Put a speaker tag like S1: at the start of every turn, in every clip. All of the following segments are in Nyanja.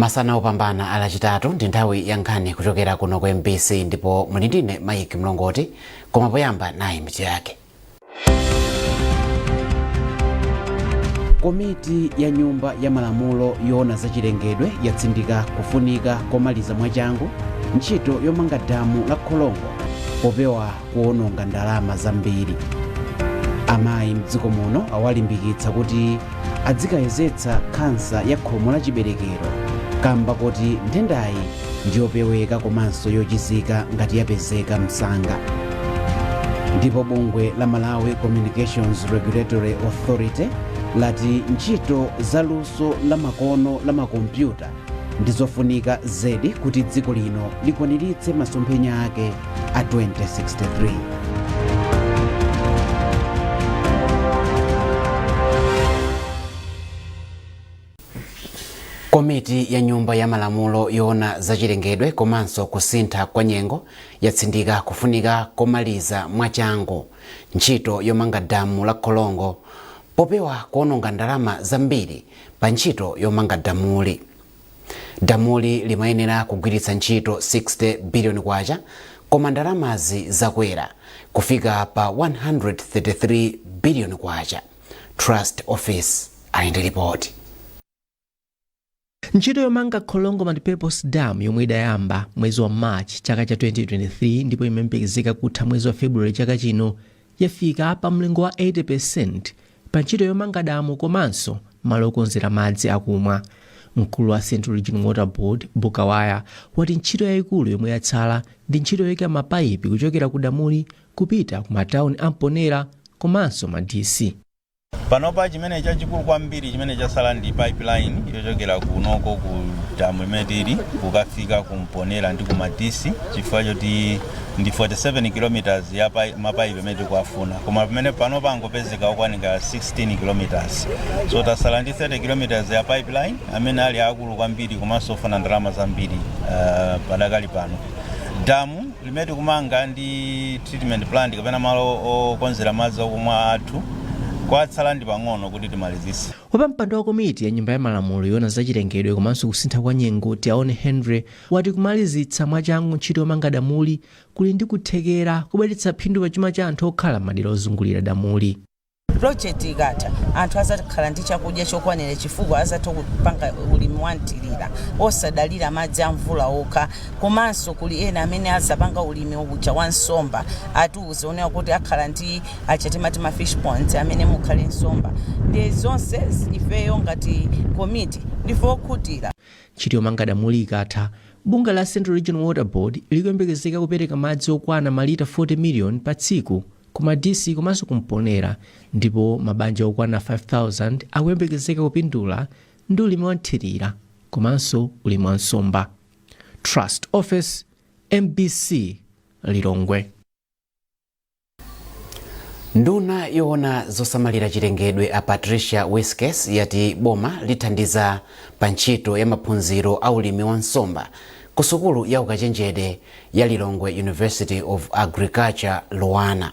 S1: Masana opambana alachitatu, ndi nthawi ya nkhani kuchokera kuno ku MBC, ndipo muli ndine Mike Mlongoti. Koma poyamba, nayi mitu yake. Komiti ya Nyumba ya Malamulo yoona zachilengedwe yatsindika kufunika komaliza mwachangu ntchito yomanga damu la Kholongo popewa kuwononga ndalama zambiri. Amayi mdziko muno awalimbikitsa kuti adzikayezetsa khansa ya khomo la chiberekero kamba kuti nthendayi ndiyopeweka komanso yochizika ngati yapezeka msanga. Ndipo bungwe la Malawi Communications Regulatory Authority lati ntchito za luso la makono la makompyuta ndizofunika zedi kuti dziko lino likwaniritse masomphenya ake a 2063. Komiti ya Nyumba ya Malamulo yoona zachilengedwe komanso kusintha kwa nyengo yatsindika kufunika komaliza mwachangu ntchito yomanga damu la Kholongo popewa kuononga ndalama zambiri pa ntchito yomanga damuli. Damuli limayenera kugwiritsa ntchito 60 biliyoni kwacha, koma ndalamazi zakwera kufika pa 133 biliyoni kwacha. Trust Office ali ndi ripoti.
S2: Ntchito yomanga Kholongo Multipurpose Dam, yomwe idayamba mwezi wa March chaka cha 2023 ndipo imayembekezeka kutha mwezi wa February chaka chino, yafika pa mlingo wa 80% pa ntchito yomanga damu komanso malo okonzera madzi akumwa. Mkulu wa Central Region Water Board, Bukawaya, wati ntchito yayikulu yomwe yatsala ndi ntchito yoyika mapayipi kuchokera ku damuli kupita ku matawuni a Mponela komanso Madisi.
S3: Panopa chimene chachikulu kwambiri chimene chasala ndi pipeline yochokera kunoko ku damu limene tili kukafika ku Mponela ndi ku Madisi, chifukwa choti ndi 47 kilometers ya mapaipi amene tikuafuna, koma pamene panopa angopezeka okwanika 16 kilometers. So tasala ndi 30 kilometers ya pipeline amene ali akulu kwambiri komanso ofuna ndalama zambiri. Padakali pano damu limene tikumanga ndi treatment plant kapena malo okonzera madzi okumwa athu kwatsala ndi pang'ono kuti timalizise.
S2: Wapampando wa komiti ya Nyumba ya Malamulo yoona zachilengedwe komanso kusintha kwa nyengo, Tiaone Henry, wati kumalizitsa mwachangu ntchito yomanga damuli kuli ndi kuthekera kubweretsa phindu pa chuma cha anthu okhala m'madera ozungulira damuli.
S4: Project ikatha, anthu azakhala ndi chakudya chokwanira chifukwa azatha kupanga ulimi wa mthirira osadalira madzi a mvula okha. Komanso kuli ena amene azapanga ulimi uja wa nsomba. Atiuze onera kuti akhala ndi acha timati ma fish ponds amene mukhale nsomba. Ndi zonse ifeyo ngati komiti ndife okhutira.
S2: Ntchito yomanga damuli ikatha, bungwe la Central Region Water Board likuyembekezeka kupereka madzi okwana malita 40 million pa tsiku ku Madisi komanso ku Mponela, ndipo mabanja okwana 5000 akuyembekezeka kupindula ndi ulimi wa nthirira komanso ulimi wa nsomba. Trust Office, MBC, Lilongwe.
S1: Nduna yoona zosamalira chilengedwe, a Patricia Wiskes, yati boma lithandiza pa ntchito ya maphunziro a ulimi wa nsomba ku sukulu ya ukachenjede ya Lilongwe University of Agriculture, LUANAR.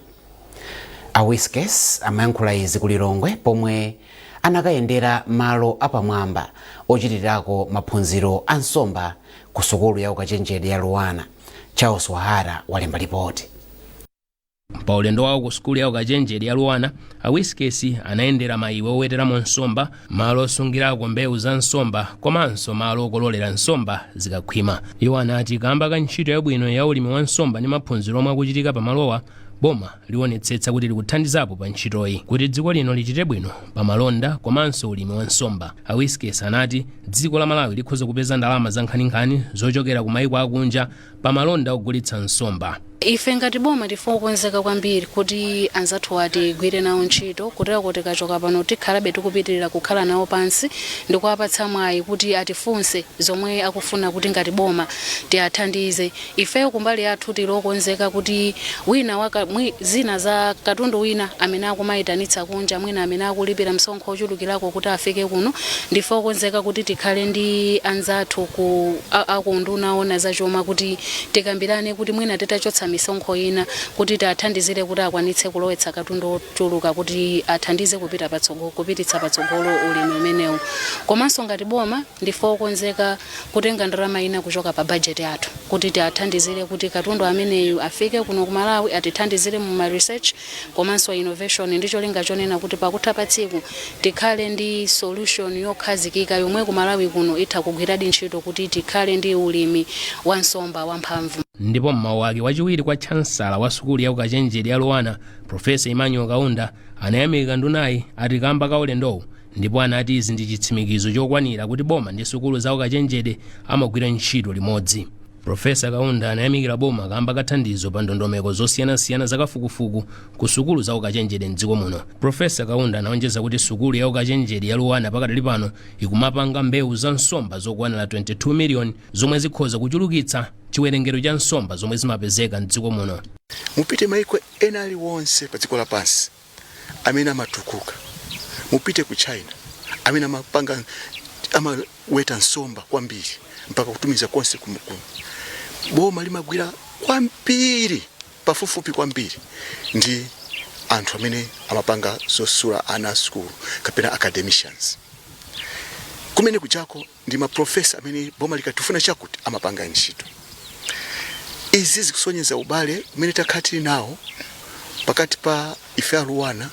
S1: A Wiskes amayankhula izi ku Lilongwe pomwe anakayendera malo apamwamba ochitirako maphunziro a nsomba ku sukulu ya ukachenjede ya LUANAR. Charles Wahara walemba ripoti.
S5: Pa ulendo wawo ku sukulu ya ukachenjede ya LUANAR, a Wiskes anayendera maiwe oweteramo nsomba, malo osungirako mbewu za nsomba komanso malo okololera nsomba zikakhwima. Iwo anati kamba ka ntchito yabwino ya ulimi wa nsomba ndi maphunziro omwe akuchitika pamalowa, boma liwonetsetsa kuti likuthandizapo pa ntchitoyi kuti dziko lino lichite bwino pa malonda komanso ulimi wa nsomba. A Wiskes anati dziko la Malawi likhoza kupeza ndalama za nkhaninkhani zochokera ku mayiko akunja pa malonda ogulitsa nsomba.
S6: Ife ngati boma ndife okonzeka kwambiri kuti anzathu atigwire nawo ntchito, kutero kuti tikachoka pano tikhalabe tikupitirira kukhala nawo pansi ndi kuwapatsa mwayi kuti atifunse zomwe akufuna kuti ngati boma tiathandize. Ifeyo kumbali yathu tili okonzeka kuti wina waka, zina za katundu wina amene akumayitanitsa kunja, mwina amene akulipira msonkho ochulukirako kuti afike kuno, ndife okonzeka kuti tikhale ndi anzathu ku akunduna oona zachuma kuti tikambirane kuti mwina titachotsa kuchepetsa misonkho ina kuti tiathandizire kuti akwanitse kulowetsa katundu ochuluka kuti athandize kupita patsogolo, kupititsa patsogolo ulimi umenewu. Komanso ngati boma ndife okonzeka kutenga ndalama ina kuchoka pa bajeti yathu kuti tiathandizire kuti katundu ameneyu afike kuno ku Malawi, atithandizire mu ma research komanso innovation, ndi cholinga chonena kuti pakutha pa tsiku tikhale ndi solution yokhazikika yomwe ku Malawi kuno itha kugwiradi ntchito kuti tikhale ndi ulimi wa nsomba wamphamvu.
S5: Ndipo mmawu ake, wachiwiri kwa chansala wa sukulu ya ukachenjede ya LUANAR, Profesa Emmanuel Kaunda, anayamika ndunayi ati kamba ka ulendowu, ndipo anati izi ndi chitsimikizo chokwanira kuti boma ndi sukulu za ukachenjede amagwira ntchito limodzi. Profesa Kaunda anayamikira boma kamba ka thandizo pa ndondomeko zosiyanasiyana zakafukufuku ku sukulu za ukachenjede mdziko muno. Profesa Kaunda anaonjeza kuti sukulu ya ukachenjede ya LUANAR pakadali pano ikumapanga mbewu za nsomba zokwanira 22 miliyoni zomwe zikhoza kuchulukitsa chiwerengero cha nsomba zomwe zimapezeka mdziko muno.
S7: Mupite maiko ena aliwonse pa dziko lapansi amene amatukuka, mupite ku China amene amapanga, amaweta nsomba kwambiri mpaka kutumiza konse kumukulu. Boma limagwira kwambiri, pafupifupi kwambiri ndi anthu amene amapanga zosula ana a sukulu kapena academicians. Kumene kuchako ndi maprofesa amene boma likatifuna chakuti amapanga ntchito. Izi zikusonyeza ubale umene takhala tili nawo pakati pa ife a LUANAR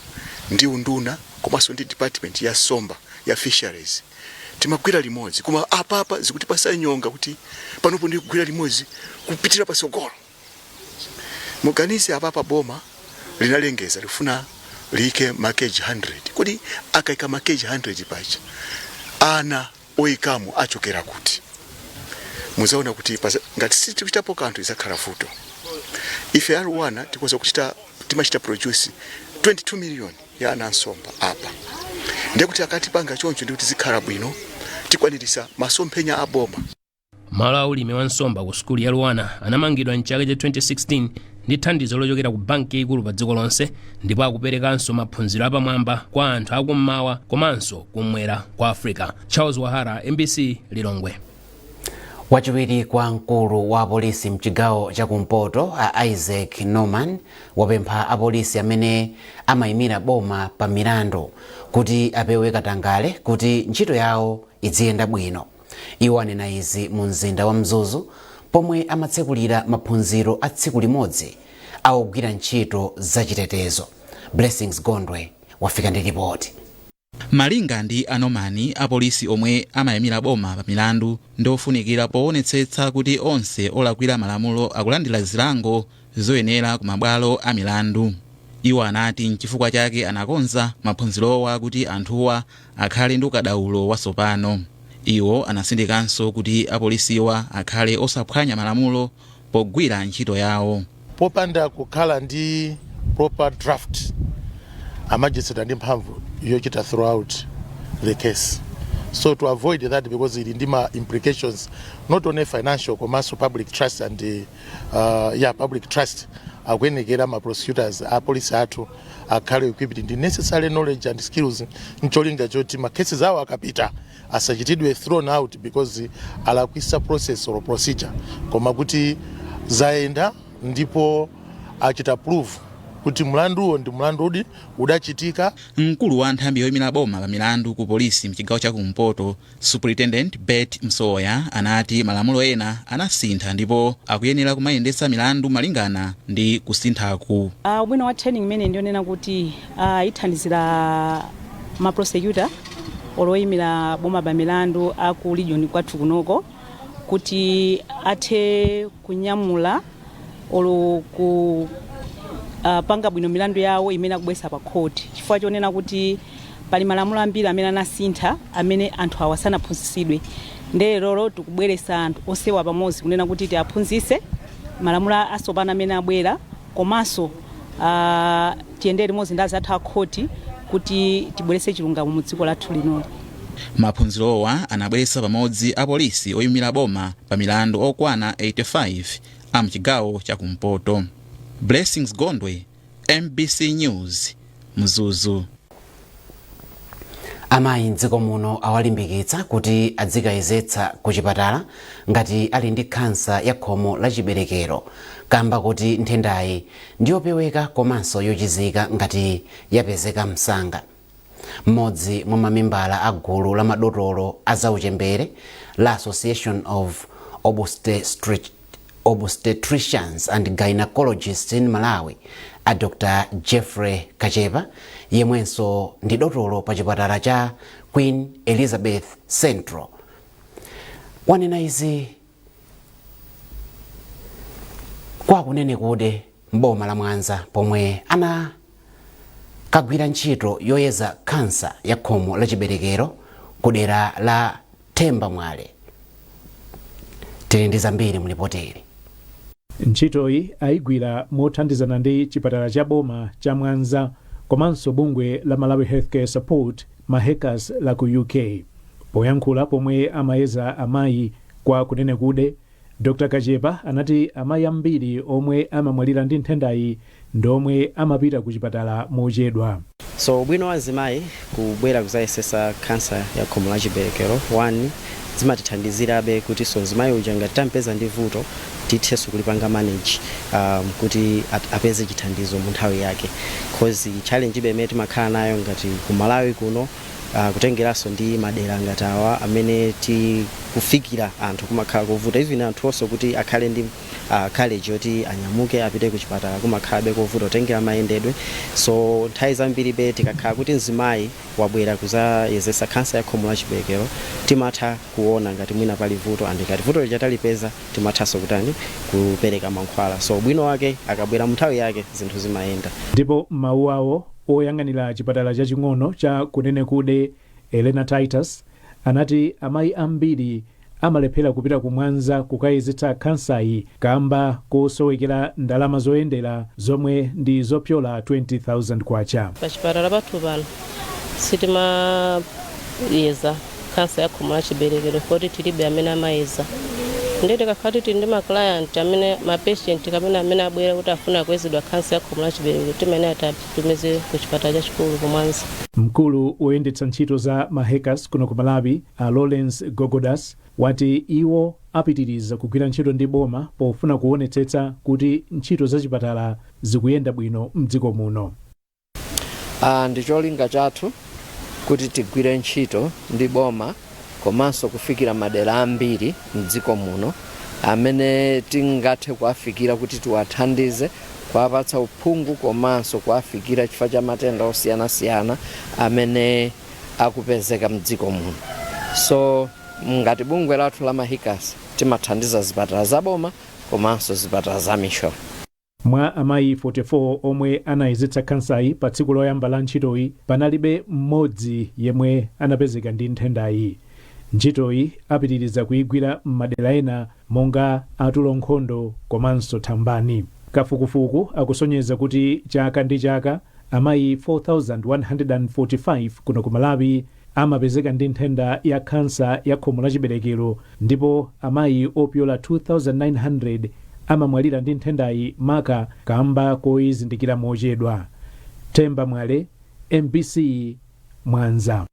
S7: ndi unduna komanso ndi department ya nsomba ya fisheries. Timagwira limodzi, koma apapa zikutipasa nyonga kuti panopo ndi kugwira limodzi kupitira pasogolo. Muganize, apapa boma linalengeza lifuna liyike ma cage 100. Kuti akaika ma cage 100 pacha, ana oyikamo achokera kuti? Muzaona kuti ngati sitikuchitapo kanthu izakhala vuto. Ife a LUANAR tikoza kuchita, timachita produce 22 million ya ana ansomba apa. Ndiye kuti akatipanga choncho, ndikuti zikhala bwino, tikwanirisa masomphenya a boma.
S5: Malo a ulimi wa nsomba ku sukulu ya LUANAR anamangidwa mchaka cha 2016 ndi thandizo lochokera ku banki yaikulu pa dziko lonse, ndipo akuperekanso maphunziro apamwamba kwa anthu akummawa komanso kumwera kwa Africa. Charles Wahara, MBC, Lilongwe.
S1: Wachiwiri kwa mkulu wa apolisi mchigawo chakumpoto, a Isaac Norman, wapempha apolisi amene amayimira boma pa milandu kuti apewe katangale kuti ntchito yawo idziyenda bwino. Iwo anena izi mu mzinda wa Mzuzu pomwe amatsekulira maphunziro a tsiku limodzi awogwira ntchito zachitetezo. Blessings Gondwe wafika ndi ripoti.
S8: Malinga ndi a Norman, apolisi omwe amayimira boma pa milandu ndiofunikira poonetsetsa kuti onse olakwira malamulo akulandira zilango zoyenera ku mabwalo a milandu. Iwo anati nchifukwa chake anakonza maphunzirowa kuti anthuwa akhale ndi ukadaulo watsopano. Iwo anasindikanso kuti apolisiwa akhale osaphwanya malamulo pogwira ntchito yawo.
S9: Popanda kukhala ndi proper draft, a magistrate ndi mphamvu yochita throughout the case. So to avoid that, because ili ndi ma implications not only financial komanso public trust and yeah, public trust, akuyenekera ma prosecutors, apolisi athu akhale equipped ndi necessary knowledge and skills ncholinga choti ma cases awo akapita asachitidwe thrown out because alakwisa process or procedure, koma kuti zayenda ndipo achita prove kuti mlanduwo ndi mlandu udi udachitika.
S8: Mkulu wa nthambi yoyimira boma pa milandu ku polisi mchigawo chakumpoto, Superintendent Bert Msoya, anati malamulo ena anasintha ndipo akuyenera kumayendetsa milandu malingana ndi kusinthaku.
S10: Ubwino wa training imene ndionena kuti ithandizira ma prosecutor oloyimira boma pa milandu aku region kwathu kunoko kuti athe kunyamula olo ku panga bwino milandu yawo imene akubwesa pa court, chifukwa chonena kuti pali malamulo ambiri amene anasintha amene anthu awa sanaphunzitsidwe. Ndiye lero tikubweresa anthu onsewa pamodzi kunena kuti tiaphunzitse malamulo atsopano amene abwera, komanso tiyendere limodzi ndi azathu a khoti kuti tibwerese chilungamo mu dziko lathu linoli.
S8: Maphunzirowa anabweretsa pamodzi apolisi oyimira boma pa milandu okwana 85 a mchigawo chakumpoto. Blessings Gondwe, MBC News, Mzuzu.
S1: Amayi mdziko muno awalimbikitsa kuti adzikayezetsa ku chipatala ngati ali ndi khansa ya khomo la chiberekero, kamba kuti nthendayi ndiyopeweka komanso yochizika ngati yapezeka msanga. Mmodzi mwa mamembala a gulu la madotolo a zauchembere la Association of Obstetricians and Gynecologists in Malawi, a Dr Jeffrey Kachepa, yemwenso ndi dotolo pa chipatala cha Queen Elizabeth Central, wanena izi kwakunene kude mboma la Mwanza pomwe ana kagwira ntchito yoyeza khansa ya khomo la chiberekero ku dera la Themba Mwale. Tili ndi zambiri mulipoteri.
S11: Ntchitoyi ayigwira mothandizana ndi chipatala cha boma cha Mwanza komanso bungwe la Malawi Healthcare Support, Mahecas, la ku UK. Poyankhula pomwe amayeza amayi kwa kunene kude, Dr Kachepa anati amayi ambiri omwe amamwalira ndi nthendayi ndi omwe amapita ku chipatala mochedwa.
S12: So ubwino wa azimayi kubwera kuzayesesa kansa ya khomo la chiberekero, one, zimatithandizirabe kuti so mzimayi uja ngati tampeza ndi vuto, tithenso kulipanga manage kuti apeze chithandizo mu nthawi yake, cause challenge ibe imene timakhala nayo ngati ku Malawi kuno, kutengeranso ndi madera ngati awa amene tikufikira anthu, kumakhala kovuta. Even anthu onso kuti akhale ndi courage yoti anyamuke apite ku chipatala kumakhalabe kovuta kutengera mayendedwe. So nthawi zambiribe tikakhala kuti mzimayi wabwera kuzayezesa khansa ya khomo la chiberekero, timatha kuona ngati mwina pali vuto, and ngati vuto lija talipeza, timathanso kutani, kupereka mankhwala. So ubwino wake akabwera mu nthawi yake, zinthu zimayenda.
S11: Ndipo m'mawu awo, oyang'anira chipatala chaching'ono cha kunene kude, Elena Titus, anati amayi ambiri amalephera kupita ku Mwanza kukayezetsa khansayi kamba kosowekera ndalama zoyendera zomwe ndi zopyola 20,000 kwacha.
S13: Pachipatala pathu pano sitimayeza khansa ya khomo la chiberekero poti tilibe amene amayeza. Ndiye tikakhala tili ndi ma client amene, ma patient kapena amene abwera kuti afuna kuyezedwa khansa ya khomo la chiberekero, timayenera tatumize ku chipatala chachikulu ku Mwanza.
S11: Mkulu woyendetsa ntchito za Mahecas kuno ku Malawi, a Lawrence Gogodas, wati iwo apitiriza kugwira ntchito ndi boma pofuna kuonetsetsa kuti ntchito zachipatala zikuyenda bwino mdziko muno.
S14: Ndi cholinga chathu kuti tigwire ntchito ndi boma komanso kufikira madera ambiri mdziko muno amene tingathe kuwafikira kuti tiwathandize kuwapatsa uphungu komanso kuwafikira chifukwa cha matenda osiyanasiyana amene akupezeka mdziko muno. So ngati bungwe lathu la Mahecas timathandiza zipatala zaboma komanso zipatala za mission.
S11: Mwa amayi 44 omwe anayezetsa khansayi pa tsiku loyamba la ntchitoyi, panalibe mmodzi yemwe anapezeka ndi nthendayi. Ntchitoyi apitiriza kuyigwira m'madera ena monga Atulonkhondo komanso Thambani. Kafukufuku akusonyeza kuti chaka ndi chaka amayi 4145 kuno ku Malawi amapezeka ndi nthenda ya khansa ya khomo la chiberekero, ndipo amayi opyola 2900 amamwalira ndi nthendayi maka kamba koyizindikira mochedwa. Themba Mwale, MBC, Mwanza.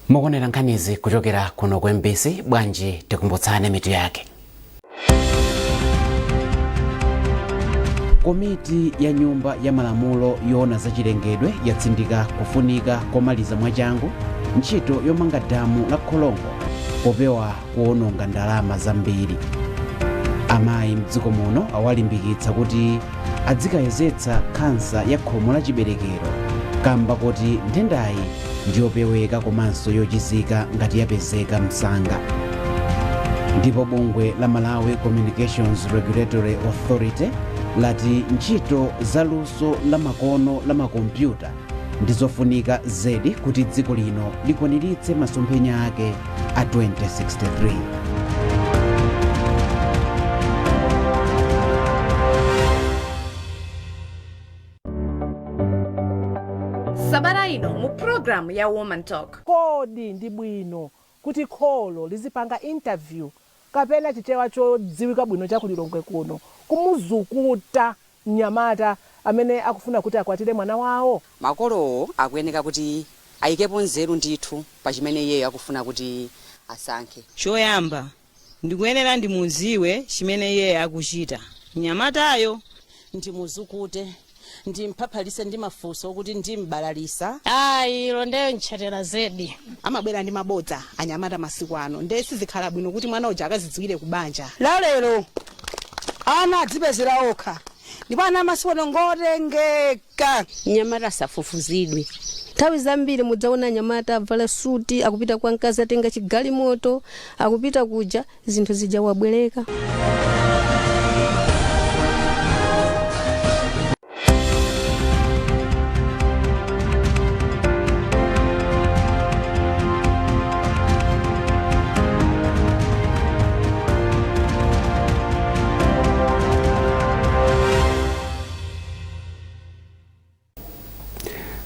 S1: Mukuonera nkhanizi kuchokera kuno ku MBC. Bwanji tikumbutsane mitu yake. Komiti ya Nyumba ya Malamulo yoona zachilengedwe yatsindika kufunika komaliza mwachangu ntchito yomanga damu la Kholongo popewa kuononga ndalama zambiri. Amayi mdziko muno awalimbikitsa kuti adzikayezetsa khansa ya khomo la chiberekero kamba kuti nthendayi ndiyopeweka komanso yochizika ngati yapezeka msanga. Ndipo bungwe la Malawi Communications Regulatory Authority lati ntchito za luso la makono la makompyuta ndizofunika zedi kuti dziko lino likwaniritse masomphenya ake a 2063.
S15: Sabata ino mu programu ya Woman Talk.
S16: Kodi ndi bwino kuti kholo lizipanga interview, kapena Chichewa chodziwika bwino cha kuLilongwe kuno, kumuzukuta mnyamata amene akufuna kuti akwatire mwana wawo?
S17: Makolowo akuyeneka kuti Ayikepo nzeru ndithu pa chimene iyeyo akufuna kuti asankhe.
S18: Choyamba ndikuyenera ndimuziwe chimene iye akuchita mnyamatayo.
S16: Ndimuzukute, ndimphaphalise ndi mafunso okuti ndimbalalisa.
S6: Ayi, ilo ndeyo ntchatera zedi.
S19: Amabwera ndi mabodza anyamata masiku ano, nde sizikhala bwino kuti mwana uja akazidziwire kubanja.
S20: Lalero ana adzipezera okha, ndipo ana amasiku ano ngotengeka.
S21: Mnyamata asafufuzidwe. Nthawi zambiri mudzaona anyamata avala suti, akupita kwa mkazi, atenga chigalimoto, akupita kuja, zinthu zija wabwereka.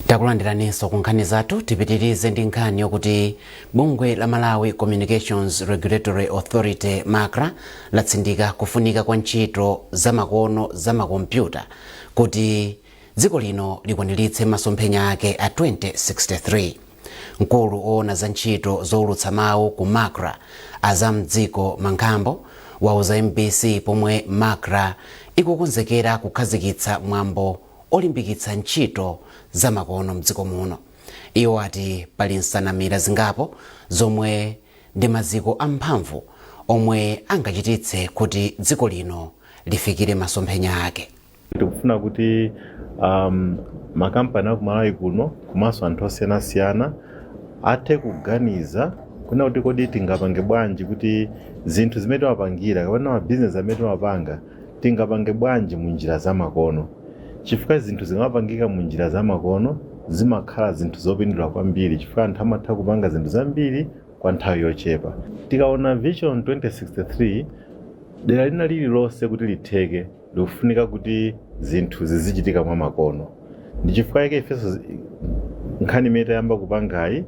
S1: Takulandiraninso ku nkhani zathu. Tipitirize ndi nkhani yokuti bungwe la Malawi Communications Regulatory Authority, MACRA, latsindika kufunika kwa ntchito zamakono zamakompyuta kuti dziko lino likwaniritse masomphenya ake a 2063. Mkulu oona za ntchito zowulutsa mawu ku MACRA, Azamdziko Mankhambo, wauza MBC pomwe MACRA ikukonzekera kukhazikitsa mwambo olimbikitsa ntchito zamakono mdziko muno. Iwo ati pali nsanamira zingapo zomwe ndi maziko amphamvu omwe angachititse kuti dziko lino lifikire masomphenya ake.
S22: Tikufuna kuti makampani aku Malawi kuno komanso anthu osiyanasiyana athe kuganiza kuna kuti kodi tingapange bwanji kuti zinthu zimene timapangira kapena mabizinesi amene timapanga tingapange bwanji mu njira zamakono, chifukwa zinthu zikamapangika mu njira zamakono zimakhala zinthu zopindula kwambiri, chifukwa anthu amatha kupanga zinthu zambiri kwa nthawi yochepa. Tikaona Vision 2063, dera lina lililonse kuti litheke likufunika kuti zinthu zizichitika mwa makono. Ndi chifukwa chake ifenso nkhani imene tayamba kupangayi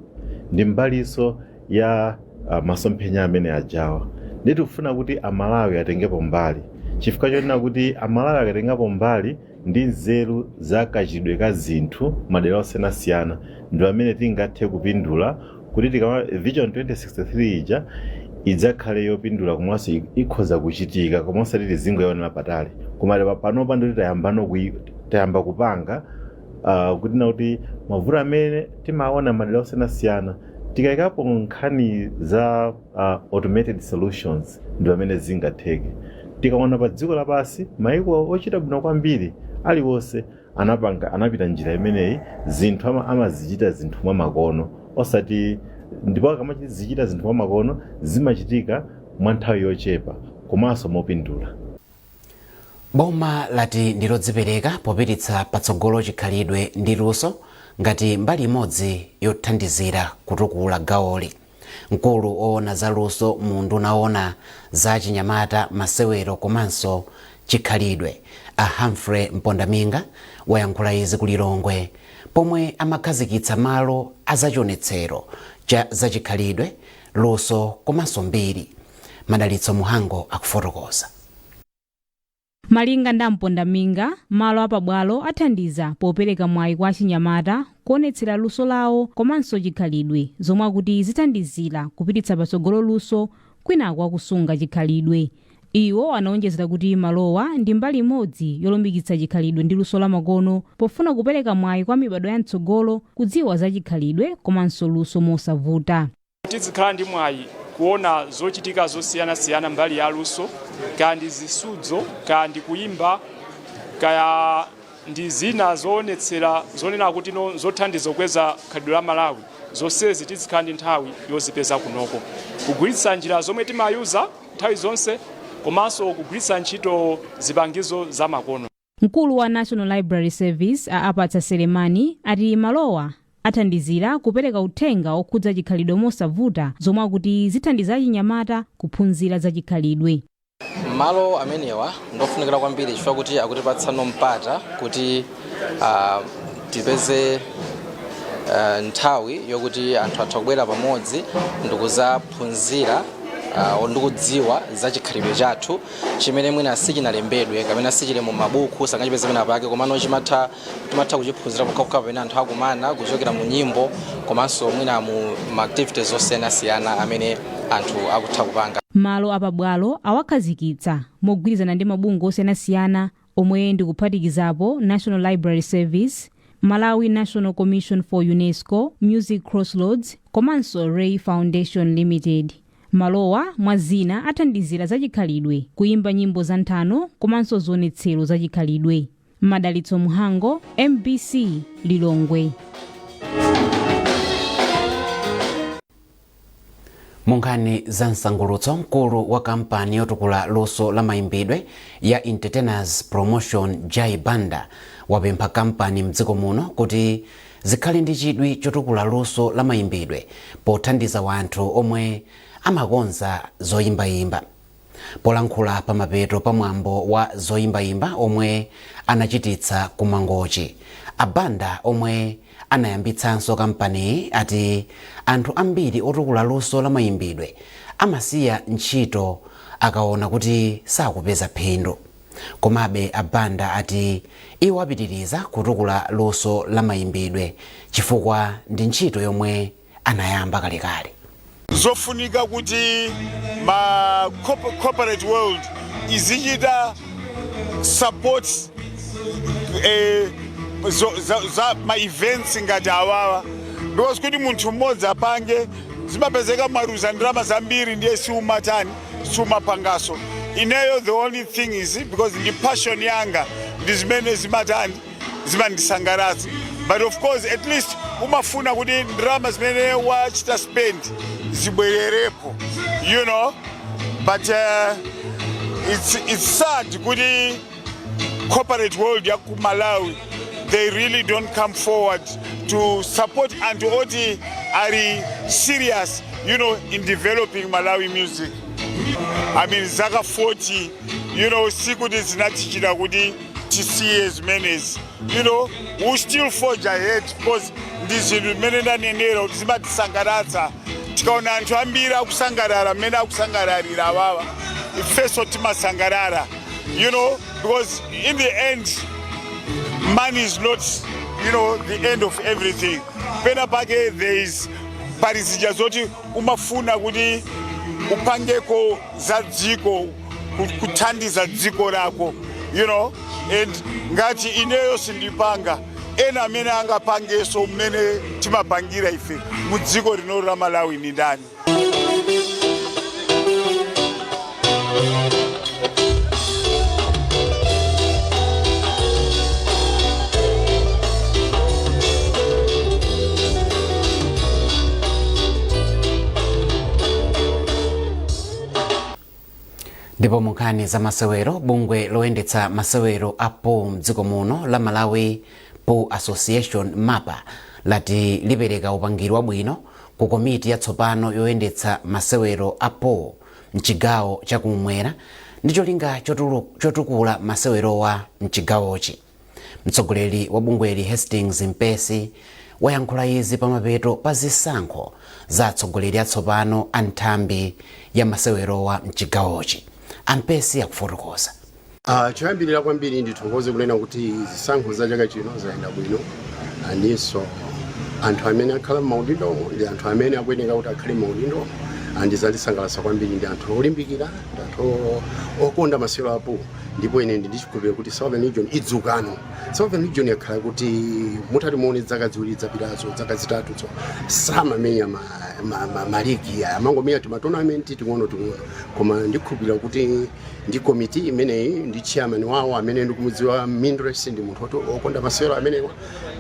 S22: ndi mbaliso ya masomphenya amene ajawa. Ndi tikufuna kuti Amalawi atengepo mbali, chifukwa chonena kuti Amalawi akatengapo mbali ndi nzeru za kachidwe ka zinthu madera osiyanasiyana, ndi amene tingathe kupindula kuti tikama Vision 2063 ija idzakhale yopindula komanso ikhoza kuchitika, koma osati tizingoyionera patali. Koma panopa ndoti tayamba kupanga kuti na kuti mavuto amene timaona madera osiyanasiyana, tikayikapo nkhani za automated solutions, ndi pamene zingatheke. Tikaona pa dziko lapansi, maiko ochita bwino kwambiri aliwonse anapanga, anapita njira imeneyi. Zinthu amazichita zinthu mwa makono osati, ndipo akamazichita zinthu mwa makono zimachitika mwa nthawi yochepa komanso mopindula.
S1: Boma lati ndi lodzipereka popititsa patsogolo chikhalidwe ndi luso ngati mbali imodzi yothandizira kutukula gawoli. Mkulu oona za luso mu unduna oona za chinyamata, masewero komanso chikhalidwe, a Humphrey Mpondaminga, wayankhula izi ku Lilongwe pomwe amakhazikitsa malo azachionetsero cha zachikhalidwe, luso komanso mbiri. Madalitso Muhango akufotokoza.
S23: Malinga ndi Mpondaminga, malo apabwalo athandiza popereka mwayi kwa achinyamata kuonetsera luso lawo komanso chikhalidwe, zomwe akuti zithandizira kupititsa patsogolo luso kwinaku akusunga chikhalidwe. Iwo anaonjezera kuti malowa ndi mbali imodzi yolimbikitsa chikhalidwe ndi luso lamakono pofuna kupereka mwayi kwa mibadwo ya mtsogolo kudziwa za chikhalidwe komanso luso mosavuta.
S24: Tizikhala ndi mwayi kuona zochitika zosiyanasiyana mbali ya luso, kaya ndi zisudzo, kaya ndi kuyimba, kaya ndi zina zoonetsera zonena kuti no zothandiza kukweza khalidwe la Malawi. Zonsezi tizikhala ndi nthawi yozipeza kunoko, kugwiritsa njira zomwe timayuza nthawi zonse komanso kugwiritsa ntchito zipangizo zamakono.
S23: Mkulu wa National Library Service, a Apatsa Selemani, ati malowa athandizira kupereka uthenga okhudza chikhalidwe mosavuta, zomwe akuti zithandiza achinyamata kuphunzira za chikhalidwe.
S25: Malo amenewa ndofunikira kwambiri chifukwa kuti akutipatsano mpata kuti tipeze nthawi yokuti anthu atha kubwera pamodzi ndikuzaphunzira. Ndikudziwa za chikhalidwe chathu chimene mwina sichinalembedwe kapena sichili mu mabuku, sangachipeze pena pake, komano timatha kuchiphunzira pokhapokha pamene anthu akumana kuchokera mu nyimbo komanso mwina mu ma activities osiyanasiyana amene anthu akutha kupanga.
S23: Malo apabwalo awakhazikitsa mogwirizana ndi mabungwe osiyanasiyana omwe ndikuphatikizapo National Library Service, Malawi National Commission for UNESCO, Music Crossroads komanso Ray Foundation Limited. Malowa mwa zina athandizira zachikhalidwe, kuyimba nyimbo za nthano komanso zionetsero zachikhalidwe. Madalitso Mhango, MBC, Lilongwe.
S1: Mu nkhani za msangulutso, mkulu wa kampani yotukula luso la mayimbidwe ya Entertainers Promotion, Jai Banda, wapempha kampani mdziko muno kuti zikhale ndi chidwi chotukula luso la mayimbidwe pothandiza wanthu omwe amakonza zoyimbayimba. Polankhula pamapeto pa mwambo wa zoyimbayimba omwe anachititsa ku Mangochi, a Banda, omwe anayambitsanso kampaniyi, ati anthu ambiri otukula luso la mayimbidwe amasiya ntchito akaona kuti sakupeza phindu. Komabe a Banda ati iwo apitiriza kutukula luso la mayimbidwe chifukwa ndi ntchito yomwe anayamba kalekale.
S2: Zofunika kuti ma corporate world izichita support za ma events ngati awawa, because kuti munthu mmodzi apange zimapezeka mwaluza ndalama zambiri, ndiye siumatani, siumapangaso. Ineyo the only thing is because ndi passion yanga, ndi zimene zimatani, zimandisangalatsa, but of course at least umafuna kuti ndalama zimene wachita spend zibwererepo. But it's sad kuti corporate world ya ku Malawi, they really don't come forward to support anthu oti ali serious in developing Malawi music. I mean, zaka 40, sikuti zinatichita kuti tisiye zimenezi. We still forge ahead because ndi zinthu zimene ndanenera kuti zimatisangalatsa. Tikaona anthu ambiri akusangalala mmene akusangalalira awawa, ifenso timasangalala, because in the end money is not the end of everything. Pena pake there is, pali zija zoti umafuna kuti upangeko za dziko, kuthandiza dziko lako, and ngati ineyo sindipanga, ena amene angapangenso mmene timapangira ife mu dziko lino la Malawi ni ndani?
S1: Ndipo mu nkhani za masewero, bungwe loyendetsa masewero a pool mdziko muno la Malawi Pool Association, MAPA, lati lipereka upangiri wabwino ku komiti yatsopano yoyendetsa masewero a pool mchigawo chakumwera ndi cholinga chotukula masewerowa mchigawochi. Mtsogoleri wa bungweli, Hastings Mpesi, wayankhula izi pamapeto pa zisankho za atsogoleri atsopano a nthambi ya masewerowa mchigawochi. Ampesi akufotokoza.
S3: Choyambirira kwambiri ndithokoze kunena kuti zisankho za chaka chino zayenda bwino, andinso anthu amene akhala m'maudindomo ndi anthu amene akuyeneka kuti akhale m'maudindo, and zandisangalatsa kwambiri. Ndi anthu olimbikira, ndi anthu okonda masewero a pool, ndipo ine ndi ndichikhulupiriro kuti Southern Region idzukano. Southern Region yakhala kuti mutati muone zaka 2 zapitazo, zaka 3, samamenya maligi, amangomenya timatournament ting'ono ting'ono, koma ndikhulupirira kuti ndi komiti imeneyi ndi chairman wawo amene ndikumudziwa, Mindres, ndi munthu okonda masewero amenewa,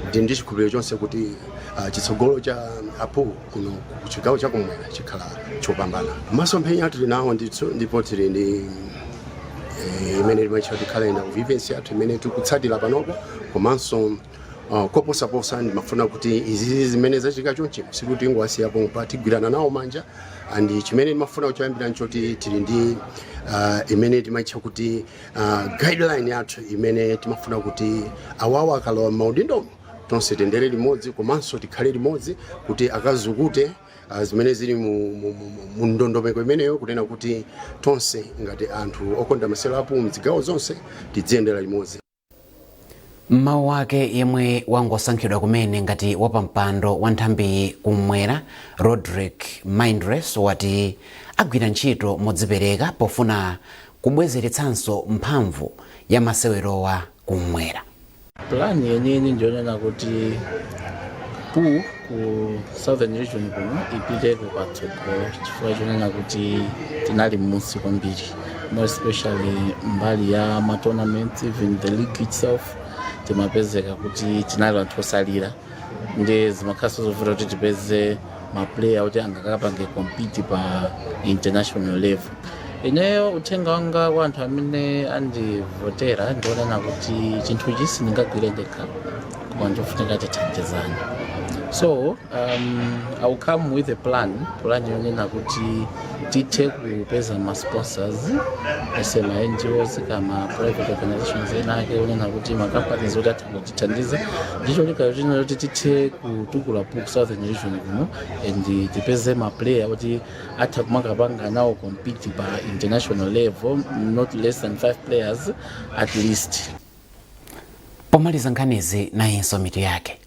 S3: ndi ndichikhulupiriro chonse kuti chitsogolo cha a pool kuno ku chigawo chakumwera chikhala chopambana. Masomphenya tili nawo ndithu, ndipo tili ndi imene timaitcha kuti calendar of events yathu imene tikutsatira panopo, komanso koposaposa ndimafuna kuti izizi zimene zachitika chonchi sikuti tingowasiyapo pa, tigwirana nawo manja. And chimene ndimafuna kuchoyambira nchoti tili ndi imene timaitcha kuti guideline yathu imene timafuna kuti awawa akalowa m'maudindo tonse tendere limodzi komanso tikhale limodzi kuti akazukute. zimene zili mu ndondomeko imeneyo, kunena kuti tonse ngati anthu okonda masewero a pool mzigawo zonse tidziyendera limodzi.
S1: Mmawu ake, yemwe wangosankhidwa kumene ngati wapampando wa nthambi kumwera, Rodrick Mindres, wati agwira ntchito modzipereka pofuna kubwezeretsanso mphamvu ya masewerowa kumwera.
S4: Plan yeniyeni ndiyonena kuti pool ku Southern Region kuno ipiteko patsogolo, chifukwa chonena kuti tinali m'munsi kwambiri, more especially mbali ya ma tournaments. Even the league itself, timapezeka kuti tinali anthu osalira, ndi zimakhalanso zovuta kuti tipeze ma player kuti angakapange compete pa international level. Ineyo uthenga wanga kwa anthu amene andivotera ndionena kuti chinthuchi sindingagwire ndekha, koma ndiofunika tithandizane. So I will come with a plan, plan yonena kuti tithe kupeza ma sponsors, ese ma NGOs kama private organizations ena ake, onena kuti ma companies oti atha kutithandiza, ndicho china choti tithe kutukula pool Southern Region kuno and tipeze ma player kuti atha kumakapanga nawo compete pa international level, not less than five players at least.
S1: Pomaliza nkhanizi, nayinso mitu yake.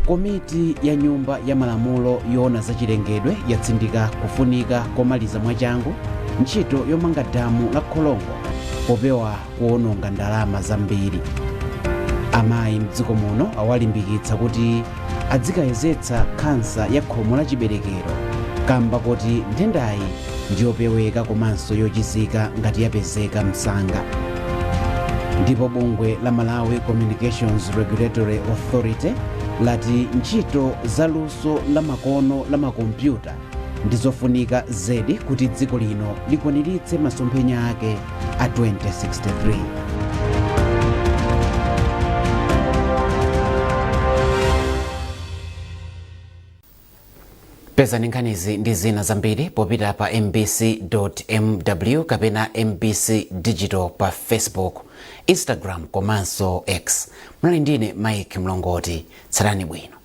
S1: Komiti ya Nyumba ya Malamulo yoona zachilengedwe yatsindika kufunika komaliza mwachangu ntchito yomanga damu la Kholongo popewa kuwononga ndalama zambiri. Amayi mdziko muno awalimbikitsa kuti adzikayezetsa khansa ya khomo la chiberekero kamba kuti nthendayi ndiyopeweka komanso yochizika ngati yapezeka msanga. Ndipo bungwe la Malawi Communications Regulatory Authority lati ntchito za luso la makono la makompyuta ndizofunika zedi kuti dziko lino likwaniritse masomphenya ake a 2063. Pezani nkhanizi ndi zina zambiri popita pa mbc.mw kapena MBC Digital pa Facebook, Instagram komanso X. Munali ndine Mike Mlongoti. Tsalani bwino.